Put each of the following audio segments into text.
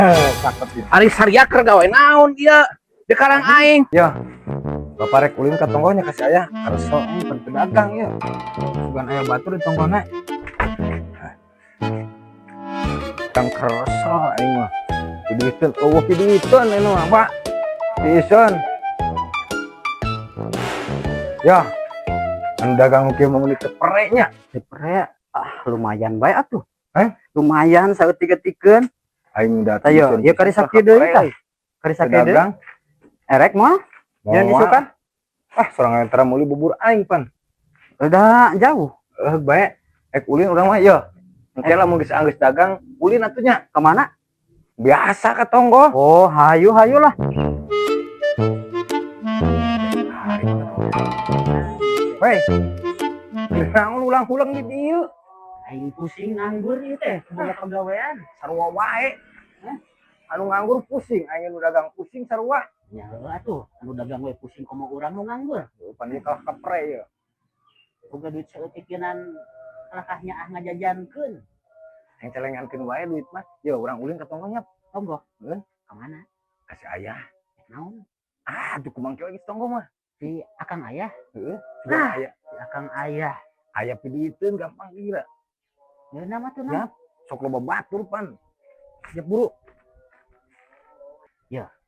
Cakep ya. Ari saria keur gawe naon ieu di karang aing? Ya. Bapak rek ulin ka tonggohnya kasih ayah. Karso pan pedagang ya. Bukan aya batur di tonggohna. Kang kerso aing mah. Piduiteun, eueuh piduiteun aing mah, Pak. Pisan. Ya. Anu dagang nu kieu mah meuli teu pere nya. Pere ah, lumayan bae atuh. Eh? Lumayan saeutik-eutikeun. Aing udah Ayo, ieu kari sakieu deui tah. Kari sakieu deui. Dagang. Erek mah jangan Moal. isukan. Ah, sorangan tara meuli bubur aing pan. Udah jauh. Eh, bae. Ek ulin urang mah ya. Engke lamun geus anggeus dagang, ulin atuh nya. Kemana? Biasa ka tonggoh. Oh, hayu hayu lah. Weh. Naon ulang-ulang di dieu? Aing pusing nganggur ieu teh, boga pagawean. Sarua wae. Anu nganggur pusing, aing nu dagang pusing sarua. Ya heuh atuh, anu dagang we pusing komo urang nu nganggur. Pan ieu kalah kapre ieu. Boga duit saeutikeunan kalahkah nyaah ngajajankeun. Aing celengankeun wae duit mah. Yo urang ulin ka tonggoh nya. Tonggoh. Heuh. Ka mana? Ka si ayah. Naon? Ah, tuh kumang kieu geus tonggoh mah. Si Akang Ayah. Heeh. Nah. Aya Si Akang Ayah. Aya piduiteun gampang gila. Ya nama tuh Ya. nama. Sok loba batur pan. Siap buru.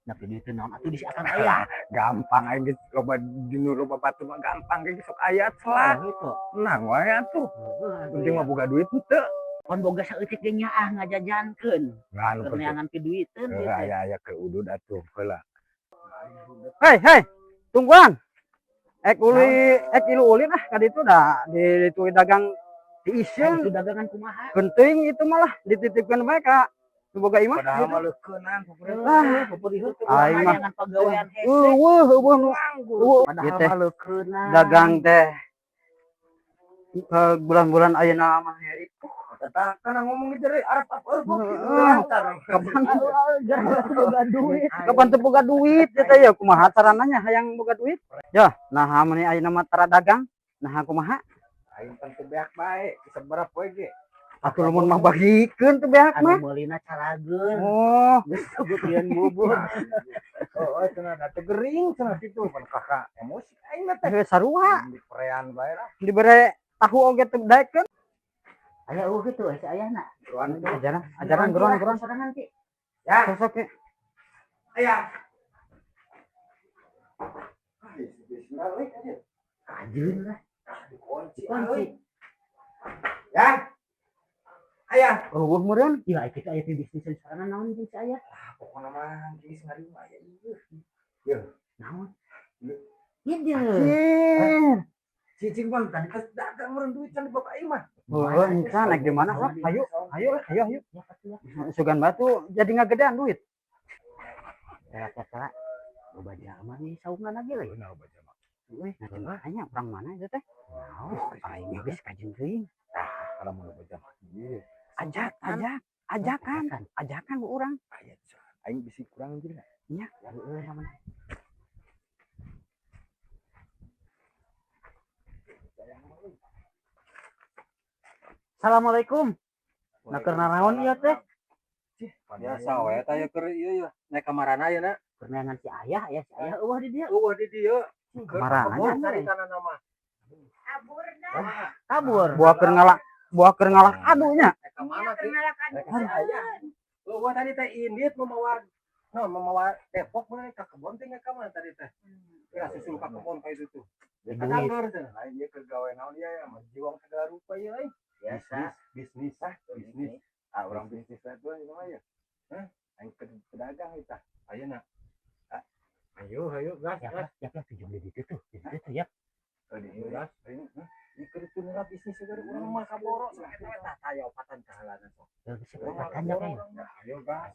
Nah, piduiteun naon atuh di si Akang Ayah. Gampang aing geus loba dinu loba batur mah gampang ge sok aya celah. Oh, gitu. Tenang wae atuh. Heeh, Penting mah boga duit henteu. Pan boga saeutik ge nyaah ngajajankeun. Nah, anu Keur penting. neangan piduiteun Heuh, ieu teh. aya aya ke udud atuh heula. Hei, hei. Tungguan. Ek uli, ek ilu ulin ah ka ditu dah di ditu dagang diisieun. Itu dagangan kumaha? Penting itu malah dititipkan bae ka nu boga imah. Padahal mah leukeunnan Ah, aing mah. Neangan pagawean hese. Eueuh, eueuh nu eueuh. Padahal Ieu teh mah leukeunnan. dagang teh ke bulan-bulan ayeuna mah Heri. Tah kana ngomong di jere Arab apa Heeh. Kapan Boga duit. kapan teu boga duit ieu teh ya kumaha carananya hayang boga duit? Ya, nah meuni ayeuna mah tara dagang, nah kumaha? Aing pan teu beak bae, seberapa poe ge. Atuh lamun mah bagikeun teu beak Anu mah. meulina carageun. Oh, Geus sebutieun bubur. Heeh, cenah da teu gering cenah kitu pan kakak emosi aing mah teh. heuh sarua Diperean bae lah. dibere tahu oge teu daekeun. Aya eueuh kitu si ayahna. Geruan Ajaran, ajaran geruan geruan sorangan ki. Ya, sosok ge. ayah. Ah, bismillah aja. Kajeun lah. Dikunci. Kunci. Ya. Ayah. Eueuh meureun. Iya, kitu aya teh bisnis sorangan naon jeung si ayah? Ah, pokona mah geus ngarima aya ieu. Naon? Ieu dia. Anjir. Cicing bang tadi pas dagang meureun duit can di bapak aing mah. Heuh, encan naik di mana lah? Ayo, ayo lah, ayo ayo. Ya pasti ya. Sugan batu jadi ngagedean duit. Kira-kira loba jalma nih saungan lagi lah. Benar loba jalma. Euy, nah tanya urang mana itu teh? Aing geus kajeun teuing. Tah, kalau mau loba jalma. Ieu. Ajak, ajak, ajakan, ajakan ku urang. Aya aing bisi kurang anjir. Nya. Heeh, sama. Assalamualaikum. Nah, keur naraon ieu teh? Biasa we tah ieu keur ieu ya. Naik ka marana ieu na. Keur neangan si ayah, ya si ayah eueuh di dieu. Eueuh di dieu. Marana nya. Caritana nama. Kabur dah. Kabur. Buah keur ngalak, buah keur ngalak adunya. Naik ka mana teh? Naik ka si ayah. Eueuh tadi teh indit mamawa no mamawa tepok mun ka kebon teh ka mana tadi teh. Ya susul ka kebon ka itu tuh. Duit. Kabur teh. Lain ieu keur gawe naon ieu ya, mah jiwang segala rupa ieu euy. Biasa. Bisnis, ah, bisnis. Ah, urang bisnis we tuh ieu mah ya. Hah? Aing keur pedagang ieu tah. Ayeuna. Ayo, ayo gas, Ya, gas. ya, ya, pinjam di ditu tuh, di ditu tuh ya. Oh, di ieu. Gas. Ieu keur teu bisnis segala urang mah kaboro sok eta we tah taya opatan kahalana sok. Ya, bisa opatan ya, kayak. Ayo gas.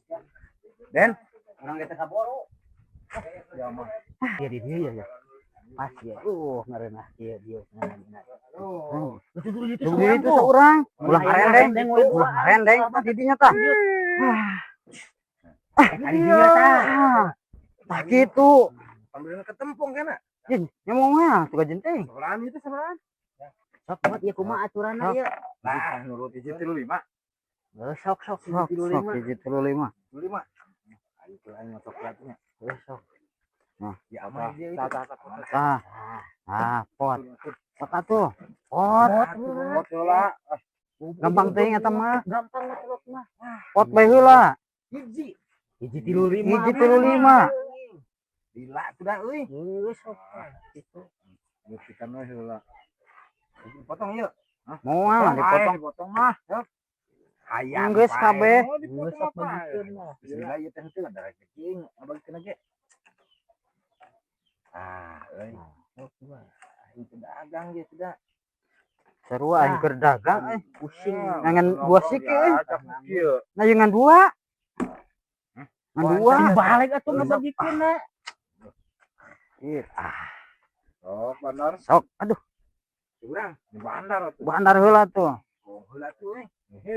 Den, Urang ge teh kaboro. Ya mah. Ya di dieu ya, ya. Pas ya. Ngareunah ieu dieu ngareunah. Aduh. Itu dulu itu tunggu itu seorang. Ulah ngarendeng, ulah ngarendeng tah di dinya tah. Ah, di dieu tah. Tah kitu. Pambilna ketempong kana. Ih, ngomong mah tuh jenting. Sebelahan itu sebelahan. Sok banget ieu kumaha aturanna ieu. Nah, nurut hiji tilu lima. Sok sok Sok, hiji tilu sok lima. 1 3 5. 5. Itu aing mah coklatnya. Sok. Nah. Ya aman dia itu. Tah. Ah, pot. Pot atuh. Pot. Pot heula. Gampang teuing eta mah. Gampang mah celok mah. Pot bae heula. Hiji. 1 3 5. 1 3 5. Lila tuh dah euy. Geus sok. Gitu. Buktikan we heula. Potong yuk. Moal dipotong. Dipotong mah. Hayang. Geus kabeh. Geus sok bagikeun lah. Bismillah ieu teh henteu ada rezeki ngabagikeun ge. Ah, euy. Aing teu dagang ge teu da. Sarua aing keur dagang euy. Pusing. Ngan dua siki euy. Nah, ieu ngan dua. Ngan dua. Balik atuh ngabagikeun na. Ih, ah, Oh, bandar. sok. Aduh, Urang di bandar atuh. bandar heula tuh. Oh, heula tuh euy.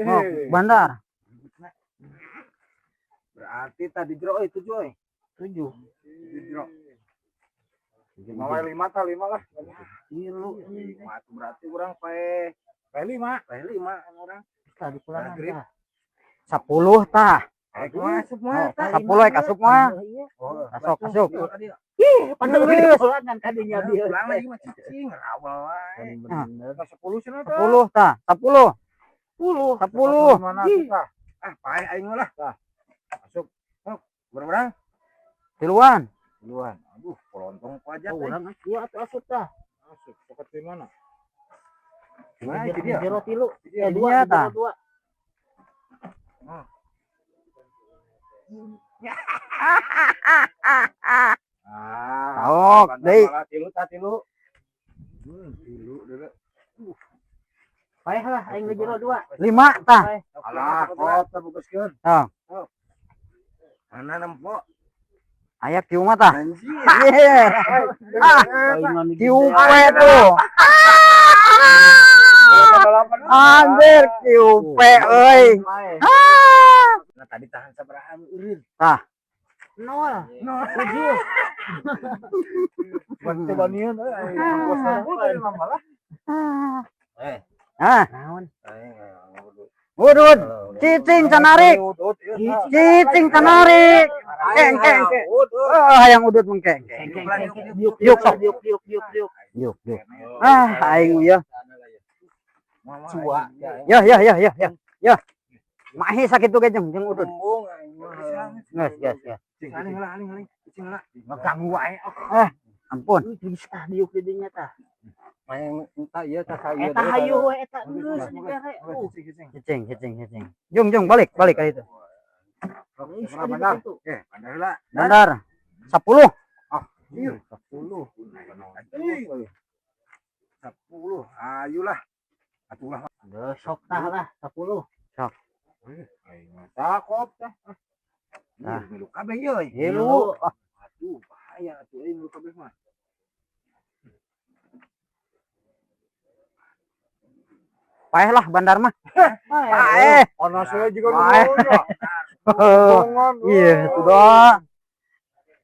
Oh, bandar. Berarti tadi jero euy 7 euy. 7. Jero. Mau 5 tah 5 lah. Tilu. 5 tuh berarti urang pae pae 5, pae 5 urang. Tadi pulang Maghrib. tah. 10 tah. Eh, kumaha asup mah tah. 10 ek asup mah. Iya. Oh, Asok, asup. Ih, padahal Geus. pulangan tadinya dia. Pulang lagi mah cicing rawel wae. Bener. 10 cenah tah. 10 tah. 10. 10. 10. Mana tah? Ah, pae aing mah lah. Tah. Masuk. Sok, berapa? Tiluan. Duluan. Aduh, kolontong pajak. Oh, urang ieu atuh asup tah. Masuk. Pokok di mana? Mana itu dia? Jero tilu. Iya, Eh, dua, dia, tah. jero dua. Ah, Sok, deui. malah tilu tah tilu. Tilu dulu. Paeh lah aing ge jero dua. 5 tah. Alah, kot buguskeun. Tah. Mana nempo? Aya kieu mah tah. Anjir. Iya. Ah, kieu pe tuh. Anjir, kieu pe euy. Ah. Nah, tadi tahan sabaraha eureun. Tah. 0. Nol. 7. Coba nieun euy. Bos nambah lah. Eh, Ah, Naon? udud. Cicing canarik. Cicing canarik. Keng keng keng. Oh, hayang udud mengkeng. Keng keng keng. Diuk Yuk, sok. diuk diuk diuk diuk. Yuk, yuk. Ah, aing ya. Cua. Ya, ya, ya, ya, ya. Ya. Mahi sakit tuh ge jeung jeung udud. Geus, geus, geus. Aling heula, aling aling. Cicing heula. Ngeganggu wae. Ampun. Geus tah diuk di dinya tah. Main entah ieu tah ieu. Eta hayu we eta geus dibere. Cicing, cicing, cicing. Jung, jung, balik, balik ka itu. Geus Bandar. itu. Eh, bandar heula. Bandar. 10. Iya, 10. 10. Ayolah. Atulah. Geus sok tah lah 10. Sok. Aing mah takot tah. Nah. Milu kabeh euy. Hilu. Aduh, bahaya atuh euy milu kabeh mah. Paeh lah bandar mah. Paeh. Ono saya juga Paeh. Iya, itu dah.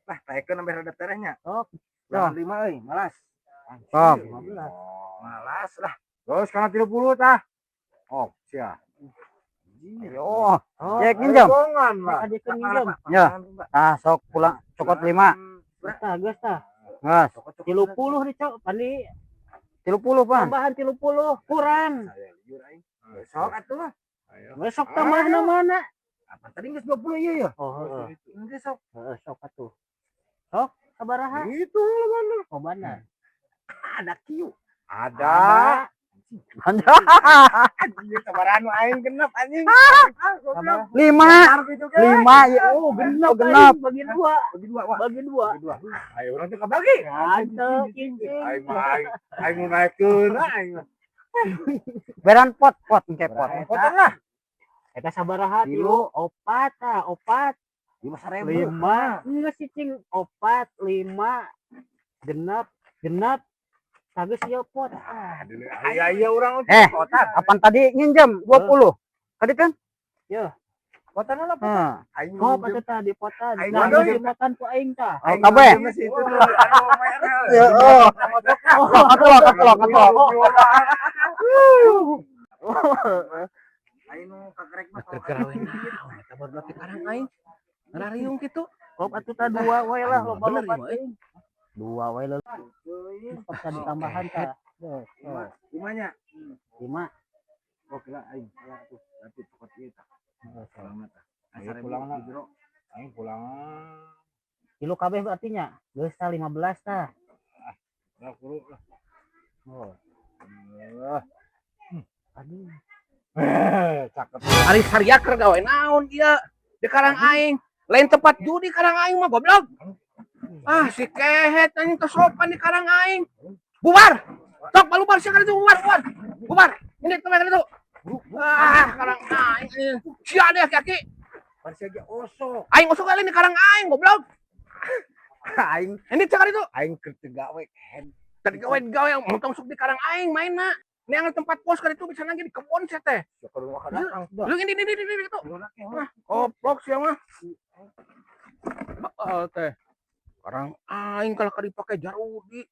Lah, taekeun sampai rada terehnya. Sok. Berapa 5 euy, malas. Sok. Malas lah. Terus karena 30 tah. Oh, sia. Yo, cek nginjem. Bohongan lah. Adikeun nginjem. Ya. Ah, sok pulang cokot 5. Tah geus tah. Geus. 30 dicok pani 30, Pan. tambahan 30 kurang. Sok atuh. Geus sok tambahna mana? Apa tadi geus 20 ieu ya? Oh, heeh. Geus sok. Heeh, sok atuh. Sok sabaraha? Itu mana? Oh, mana? Ada kieu. Ada. Anjir sabaraha nu aing genep anjing. Sabaraha? 5. 5 ya. Oh, genep. Genep. Aing. Bagi dua. Bagi dua, wah. Bagi dua. Bagi dua. Ayo urang teh kabagi. Mantep, cincin. Aing mah aing aing nu naekkeun aing. Beran pot, pot engke pot. Potong lah. Eta sabaraha Tilu. tilu? Opat tah, opat. 5.000. 5. Enggak sih cing, opat, 5. Genep, genep. Tageus ieu pot. Ah, Aya iya urang Eh, apaan tadi nginjem 20? Tadi kan? Ya. Potan lah. Heeh. Aing Kop atuh tah di potan. Aing Nah, nginjem. di potan ku aing tah. Oh, kabeh. Masih itu dulu. Anu merah. Ya, oh. Katolok, katolok, katolok. Aing nu kakerek mah. Keur gawe naon eta barudak di karang aing. Ngarariung kitu. Kop atuh tah dua we lah, Aing mah loba bener loba ieu mah, euy. Dua we lah. Sok tadi tambahan tah. Lima, limanya. Lima. Oke lah aing. Ya tuh, berarti cokot ieu tah. Pulangna tah. Aing Asa pulangna. di jero. Aing pulang. Kilo kabeh berarti nya. Geus tah 15 tah. Lah kuru lah. Oh, Eh, aduh. Cakep. Ari saria keur gawe naon ieu di karang aing. Lain tempat judi karang aing mah, goblok. Ah, si kehet anjing, teu sopan di karang aing. Bubar. Sok balubar sia itu, bubar, bubar. Bubar. Ini tuh itu. Ah, karang aing anjing. Sia deh kaki. Pan sia ge osok. Aing osok kali di karang aing, goblok. Aing Ini cakar itu. Aing keur teu gawe kehed. Tadi gawe gawe montong sok di karang aing mainna. Ini yang tempat pos kan itu bisa lagi di kebon sia teh. Sok ka rumah datang. Lu ini itu. Lu nak Ah, goblok sia mah. Baal teh. Karang aing kalau dipake jarudi.